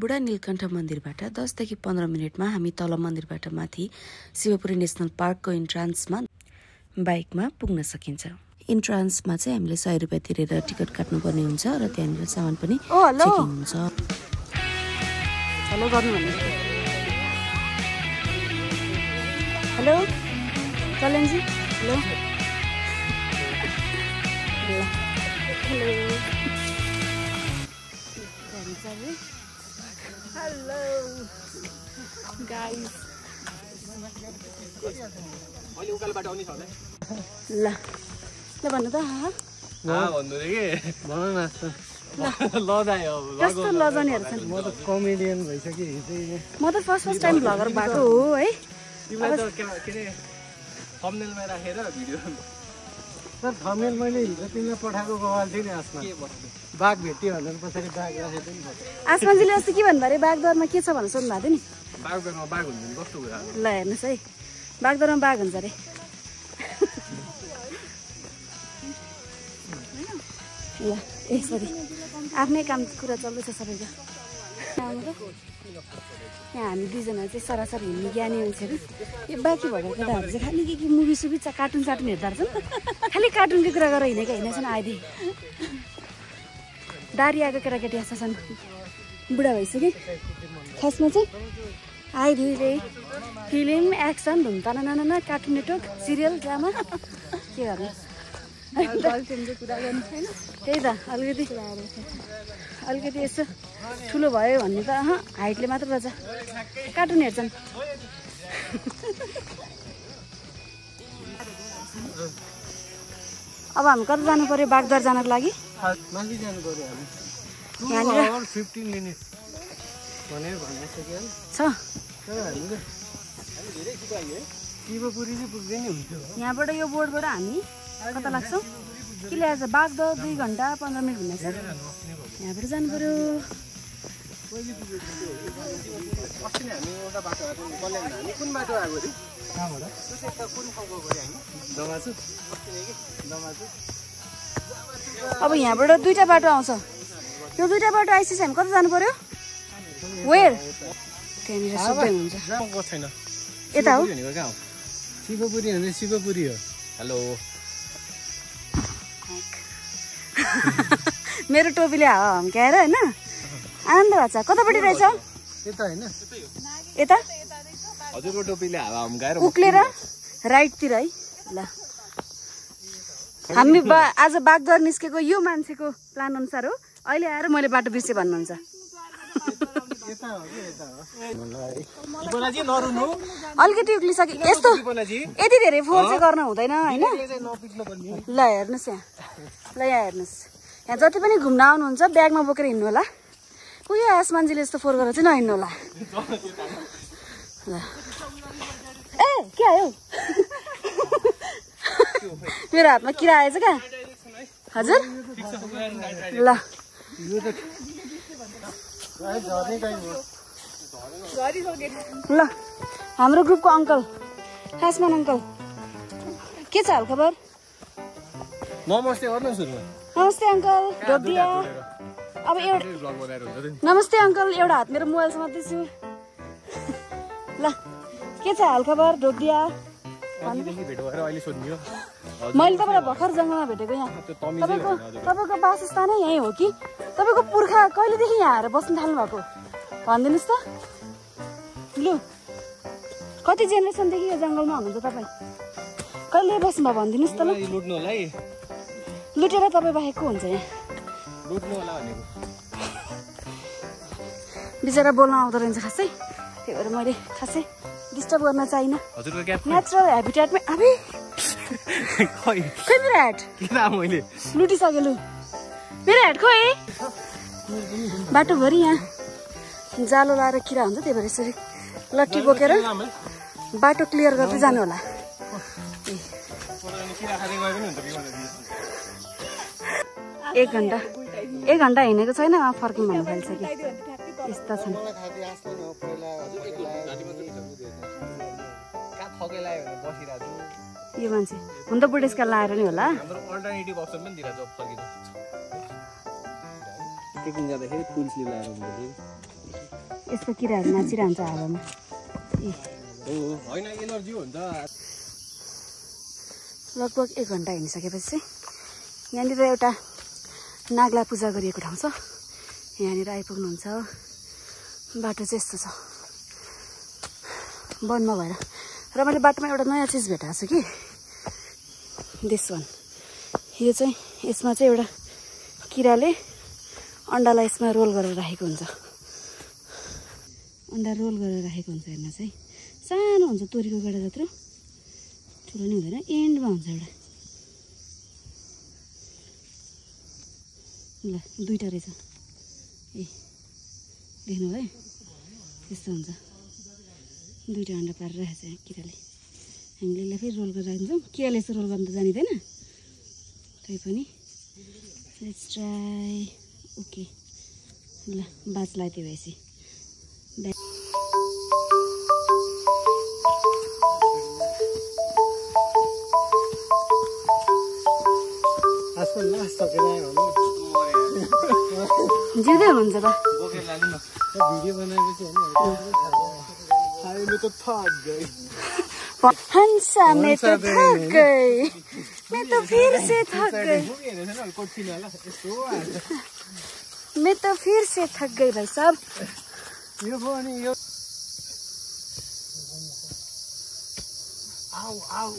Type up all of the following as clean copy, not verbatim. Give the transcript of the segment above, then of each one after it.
बुढा नीलकण्ठ मन्दिरबाट 10 देखि 15 मिनेटमा हामी तल मन्दिरबाट माथि शिवपुरी नेसनल पार्कको इन्ट्रान्समा बाइकमा पुग्न सकिन्छ। इन्ट्रान्समा चाहिँ हामीले 100 रुपैयाँ तिरेर टिकट काट्नुपर्ने हुन्छ र त्यहाँनिर सामान पनि चेकिङ हुन्छ। हेलो गर्नु भन्नु। हेलो चलेन्जी। Hello hello hello guys. मैले उकालोबाट आउने छ होला। ल ल भन्नु त हा भन्नु रे के भन न ल दाइ अब कस्तो लजानेहरु छन्। म त कमेडियन भइसके हिजै म त फर्स्ट टाइम भ्लगर भएको हो है। तिमीले त के रे थम्बनेलमा राखेर भिडियो सर थम्बनेल मैले हिजो तिमीलाई पठाएको गवाल थिएँ नि आसमा के भन्नु बाघ भेट्यो भनेर पछाडि बाघ राखेको नि आसमानजीले अस्ति के भन्नु अरे बागदरमा के छ भनेर सोध्नु भएको थियो नि। बाघमा बाघ हुन्छ नि कस्तो कुरा ल हेर्नुहोस् है बागदरमा बाघ हुन्छ अरे। ल ए सरी आफ्नै काम कुरा चल्दैछ सबैको। यहाँ हामी दुईजना चाहिँ सरासर हिँड्ने ज्ञानी मान्छेहरू यो बाँकी भएको केटाहरू चाहिँ खालि के मुभी सुभी कार्टुन साटुन हेर्दा रहेछन्। खालि कार्टुनकै कुरा गरेर हिँडेको हिँडेछन् आइदि। दारी आएको केटाकेटी जस्तो छन् बुढा भइसक्यो। खासमा चाहिँ आइदिए फिल्म एक्सन धुमताना नाना कार्टुन नेटवर्क सिरियल ड्रामा के गर्ने कुरा गर्नु छैन। त्यही त अलिकति यसो ठुलो भयो भन्ने त हाइटले मात्र रहेछ कार्टुन हेर्छन्। अब हामी कता जानु पर्यो बागदर जानको लागि? माथि जानु पर्यो हामी। यहाँनिर 15 मिनेट भनेर भनिसक्यो छ। तर हामीले शिवपुरी चाहिँ पुग्दै नि हुन्थ्यो। यहाँबाट यो बोर्डबाट हामी कता लाग्छौँ के ल्याएर बागदर 2 घन्टा 15 मिनट हुनेछ। यहाँबाट जानु पर्यो। अस्ति नै हामी एउटा बाटो आएको कल्याण हामी कुन बाटो आएको रे कहाँबाट कुन ठाउँको गरे हामी दमाचु अब यहाँबाट 2टा बाटो आउँछ। यो 2टा बाटो आइसकेपछि हामी कता जानु पर्यो? वेयर त्यहाँनिर सबै हुन्छ छैन यता हो भनेको कहाँ हो? शिवपुरी भने शिवपुरी हो। हेलो मेरो टोपीले हावा हम्क्याएर होइन आनन्द भएको छ। कतापट्टि रहेछ? यता होइन यता हजुरको टोपीले हावा हम्काएर उक्लेर राइटतिर है। ल हामी आज बागदर निस्केको यो मान्छेको प्लान अनुसार हो। अहिले आएर मैले बाटो बिर्सेँ भन्नुहुन्छ। अलिकति उक्लिसक्यो यस्तो यति धेरै फोहोर चाहिँ गर्न हुँदैन होइन। ल हेर्नुहोस् यहाँ ल यहाँ हेर्नुहोस् यहाँ जति पनि घुम्न आउनुहुन्छ ब्यागमा बोकेर हिँड्नु होला। उयो आसमानजीले यस्तो फोहोर गरेर चाहिँ नहिँड्नु होला। ल ए के आयो? मेरो हातमा किरा आएछ क्या हजुर? ल ल हाम्रो ग्रुपको अङ्कल आसमान अङ्कल के छ हालखबर? नमस्ते गर्नु सुरु नमस्ते अङ्कल ढोकिया। अब एउटा नमस्ते अङ्कल एउटा हात मेरो मोबाइल समात्दैछु। ल के छ हालखबर ढोकिया? मैले तपाईँलाई भर्खर जङ्गलमा भेटेको यहाँ। तपाईँको वासस्थानै यहीँ हो कि तपाईँको पुर्खा कहिलेदेखि यहाँ आएर बस्नु थाल्नु भएको भनिदिनुहोस् त। लु कति जेनेरेसनदेखि यो जङ्गलमा हुनुहुन्छ तपाईँ? कहिले बस्नुभयो भनिदिनुहोस् त। ल लुट्नु होला है लुटेर तपाईँ बाहेकको हुन्छ यहाँ लुट्नु होला भनेको बिचरा बोल्न आउँदो रहेछ खासै। त्यही भएर मैले खासै डिस्टर्ब गर्न चाहिनँ। हजुरको क्याप नेचुरल हेबिटेटमै अबे खै खै मेरो ह्याट किन मैले लुटिसक्यो। लु मेरो ह्याट खोइ बाटोभरि यहाँ जालो लाएर किरा हुन्छ। त्यही भएर यसरी लट्ठी बोकेर बाटो क्लियर गर्दै जानु होला। 1 घन्टा हिँडेको छैन फर्किउँ भन्नु थालिसक्यो। यस्ता छन् यो मान्छे हुन त बुढेसकाल लाएर नि होला। ट्रेकिङ गर्दाखेरि फुल स्लिभ लगाएर हुन्छ यस्तो किराहरू नाचिरहन्छ हावामा होइन एनर्जी हुन्छ लगभग 1 घन्टा हिँडिसकेपछि चाहिँ यहाँनिर एउटा नागला पूजा गरिएको ठाउँ छ यहाँनिर आइपुग्नुहुन्छ बाटो चाहिँ यस्तो छ वनमा भएर र मैले बाटोमा एउटा नयाँ चिज भेटाएको छु कि दिस वान यो चाहिँ यसमा चाहिँ एउटा किराले अन्डालाई यसमा रोल गरेर राखेको हुन्छ अन्डा रोल गरेर राखेको हुन्छ हेर्न चाहिँ सानो हुन्छ तोरीको गडा जत्रो ठुलो नि हुँदैन एन्डमा हुन्छ एउटा ल 2टा रहेछ ए देख्नु भयो यस्तो हुन्छ 2टा अन्डा पारेर राखेको छ किराले हामीले यसलाई फेरि रोल गरेर राखिदिन्छौँ किराले यस्तो रोल गर्न त जानिँदैन तैपनि लेट्स ट्राई ओके ल बाँच्ला त्यो भएपछि जिउँदै हुनुहुन्छ त भिडियो बनाएपछि होइन त थक गई हंसा मैं तो थक गई मैं तो फिर से थक गई मैं तो फिर से थक गई भाई साहब यो पनि यो आउ आउ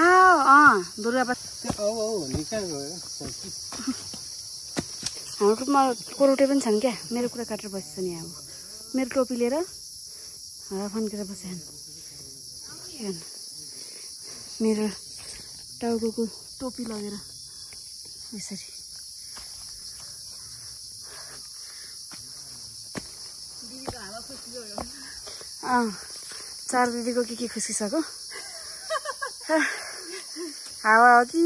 आओ दुर्गा आउ आउ निकाल गयो हाम्रो ग्रुपमा कोरोटे पनि छन् क्या मेरो कुरा काटेर बस्छ नि अब मेरो टोपी लिएर हावा फन्केर बस्छन् मेरो टाउको टोपी लगेर यसरी चार दिदीको के खुसिसक्यो हावा हो कि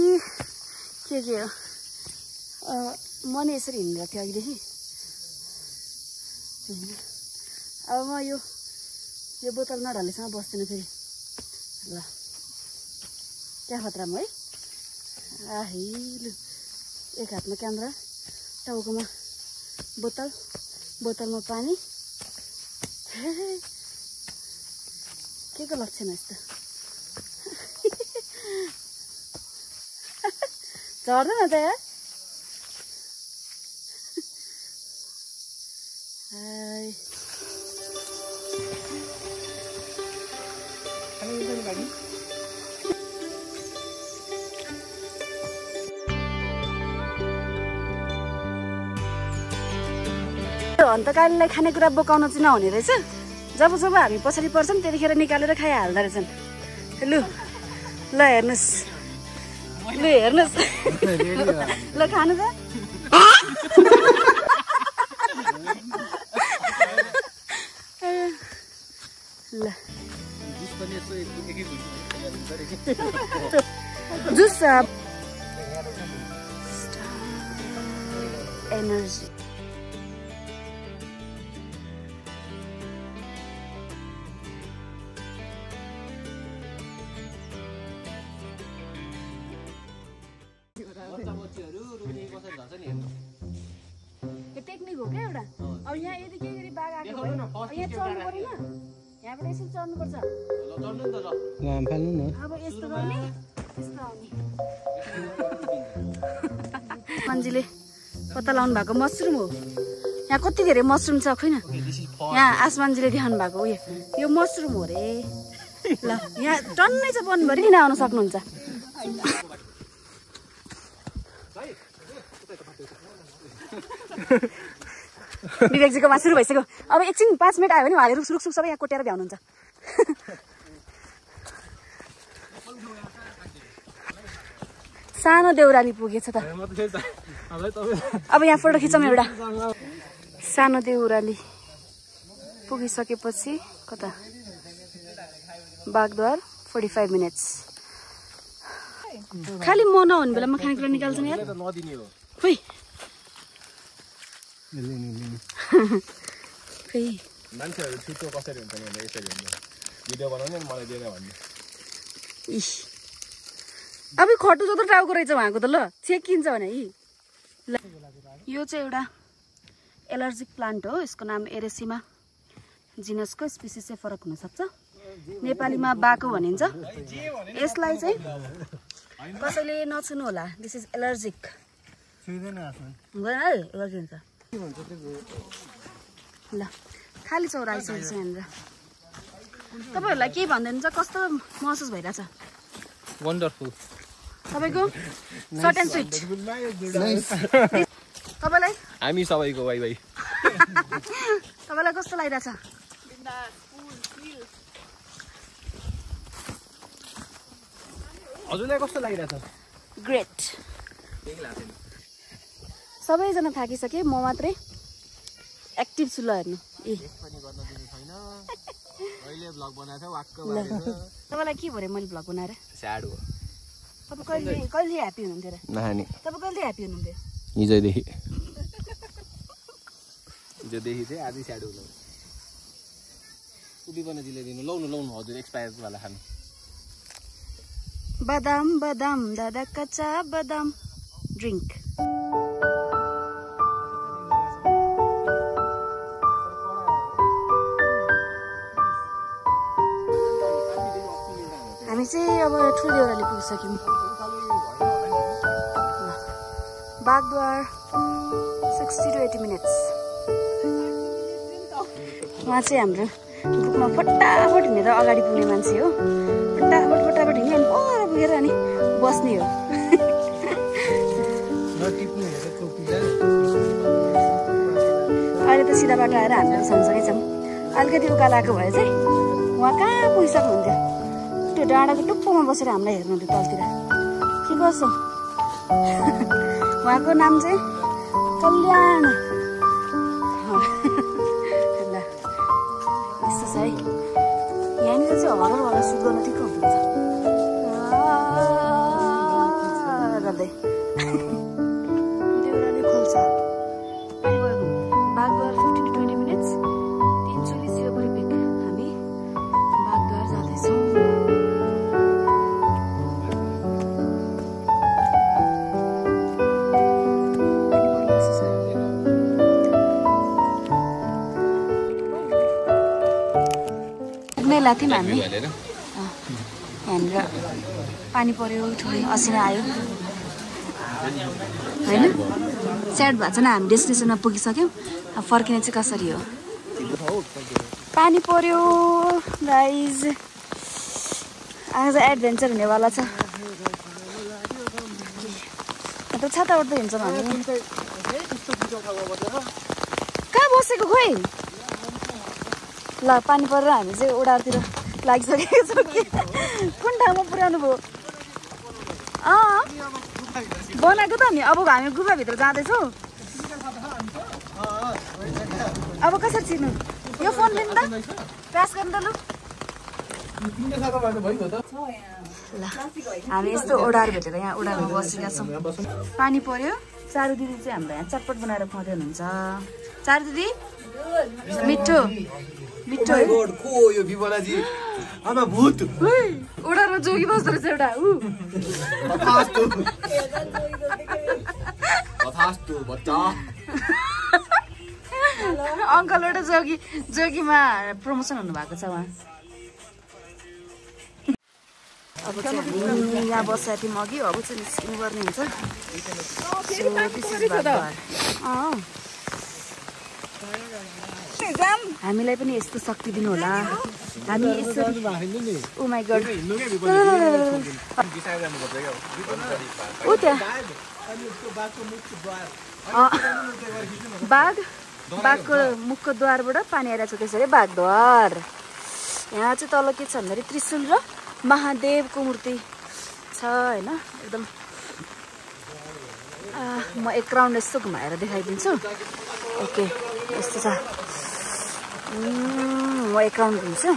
के हो म नि यसरी हिँडेको थिएँ अघिदेखि अब म यो बोतल नढालेसँग बस्दिनँ फेरि ल क्या खतरामा है आहे लु एक हातमा क्यामेरा टाउकोमा बोतलमा पानी के को लक्षण यस्तो झर्दैन त यार हाय अन्तकालीलाई खानेकुरा बोकाउन चाहिँ नहुने रहेछ जब हामी पछाडि पर्छौँ त्यतिखेर निकालेर खाइहाल्दो रहेछन् लु हेर्नुहोस् ल खानु त ल जुस एनर्जी टेक्निक हो क्या एउटा अब यहाँ यदि के गरी बाघ आएको भयो यहाँ चढ्नु पर्दैन यहाँबाट यसरी चढ्नु पर्छ अब यस्तो गर्ने यस्तो आउने मान्छेले पत्ता लाउनु भएको मसरुम हो यहाँ कति धेरै मसरुम छ खोइन यहाँ आसमानजीले देखाउनु भएको उयो यो मसरुम हो रे ल यहाँ टन्नै छ वनभरि किन आउन सक्नुहुन्छ विवेकजीको मा सुरु भइसक्यो अब एकछिन 5 मिनट आयो भने उहाँले रुख सबै यहाँ कोट्याएर भ्याउनुहुन्छ सानो देउराली पुगेछ त अब यहाँ फोटो खिचौँ एउटा सानो देउराली पुगिसकेपछि कता बागद्वार 45 मिनट्स खालि म नहुने बेलामा खानेकुरा निकाल्छ नि यार खोइ मान्छेहरु छिटो कसरी हुन्छ नि यसरी हुन्छ भिडियो बनाउने मलाई दिएर भन्नु इश अब खटु जत्रो टाउको रहेछ उहाँको त ल चेक किन्छ भने यो चाहिँ एउटा एलर्जिक प्लान्ट हो। यसको नाम एरेसिमा जिनसको स्पिसिस चाहिँ फरक हुनसक्छ। नेपालीमा बाको भनिन्छ। यसलाई चाहिँ कसैले नछुनु होला। This is allergic. हुँदैन है एलर्जी हुन्छ। ल खाली चौरा आइसकेको छ यहाँनिर। तपाईँहरूलाई के भन्नुहुन्छ? कस्तो महसुस भइरहेछ? वन्डरफुल। तपाईँको सर्ट एन्ड स्विट। तपाईँलाई? हामी सबैको बाई बाई। तपाईँलाई कस्तो लागिरहेछ? हजुरलाई कस्तो लागिरहेछ? ग्रेट। सबैजना थाकिसके, म मात्रै एक्टिभ छु। ल हेर्नु तपाईँलाई के भयो मैले भ्लग बनाएर? स्याड हो। तपाईँ कहिले कहिले ह्याप्पी हुनुहुन्थ्यो र? नानी तपाईँ कहिले ह्याप्पी हुनुहुन्थ्यो? हिजोदेखि चाहिँ आधी स्याड होला। उडी पनि दिले दिनु। लाउनु लाउनु हजुर एक्सपायर वाला खानु। बदाम बदाम दादा कच्चा बदाम ड्रिङ्क। हामी चाहिँ अब ठुलो देउराली पुगिसक्यौँ। Bagdwar 60 to 80 minutes। उहाँ चाहिँ हाम्रो ग्रुपमा फटाफट हिँडेर अगाडि पुग्ने मान्छे हो। फटाफट हिँड्यो अनि पर पुगेर अनि बस्ने हो। अहिले त सिधा बाटो आएर हामी सँगसँगै छौँ। अलिकति उकालो आएको भए चाहिँ उहाँ कहाँ पुगिसक्नुहुन्थ्यो। त्यो डाँडाको टुप्पोमा बसेर हामीलाई हेर्नुहुन्थ्यो तलतिर। के गर्छौ? उहाँको नाम चाहिँ कल्याण। ल यस्तो छ है। यहाँनिर चाहिँ हररवाला सुट गर्न ठिक हुन्छ गर्दै। देउराली खोल्छ। Bagdwar 15 to 20 minutes। तिनचुली Shivapuri pick. हामी बागद्वार जाँदैछौँ। लाथ्यौँ हामी। यहाँनिर पानी पर्यो, ठुलो असिना आयो होइन। स्याड भएको छैन। हामी डेस्टिनेसनमा पुगिसक्यौँ। अब फर्किने चाहिँ कसरी हो? पानी पर्यो गाइज। आज एडभेन्चर हुनेवाला छ। अन्त छाता उठ्दै हिँड्छौँ हामी। कहाँ बसेको खोइ? ल पानी परेर हामी चाहिँ ओडारतिर लागिसकेको छौँ कि कुन ठाउँमा पुर्याउनु भयो? बनाएको त नि। अब हामी गुफाभित्र जाँदैछौँ। अब कसरी छिर्नु? यो फोन लिनु त, प्रेस गर्नु त। ल हामी यस्तो ओडार भेटेर यहाँ ओडारमा बसेका छौँ। पानी पर्यो। चारु दिदी चाहिँ हाम्रो यहाँ चटपट बनाएर खुवाउँदै हुनुहुन्छ। चारु दिदी मिठो मिठो। को यो विमलाजी? आमा भूत। ओडारमा जोगी बस्दो रहेछ एउटा। अङ्कल एउटा जोगीमा प्रमोसन हुनुभएको छ उहाँ। अब चाहिँ हामी यहाँ बसेका थियौँ अघि। अब चाहिँ निस्किनु पर्ने हुन्छ। हामीलाई पनि यस्तो शक्ति दिनु होला। हामी यसरी ओ माई गड। ऊ त्यहाँ बाघको मुखको द्वारबाट पानी आइरहेको छ। त्यसरी बाघद्वार। यहाँ चाहिँ तल के छ भन्दाखेरि त्रिशूल र महादेवको मूर्ति छ होइन। एकदम म एक राउन्ड यस्तो घुमाएर देखाइदिन्छु। ओके यस्तो छ। म एक राउन्ड घुम्छु।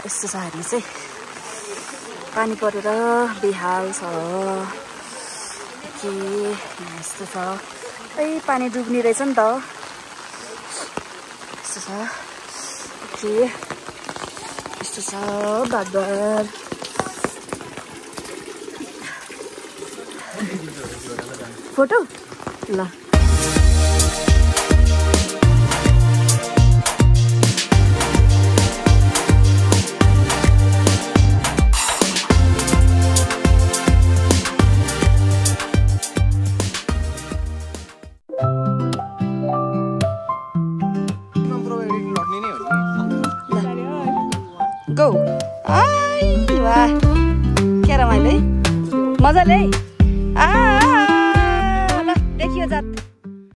यस्तो छ हेर्नु चाहिँ। पानी परेर बेहाल छ के यस्तो छ। पानी डुब्ने रहेछ नि त। यस्तो छ। ओके यस्तो छ बागद्वार। फोटो ल आई वाह क्या रमाइलो है मजाले है ल देखियो जात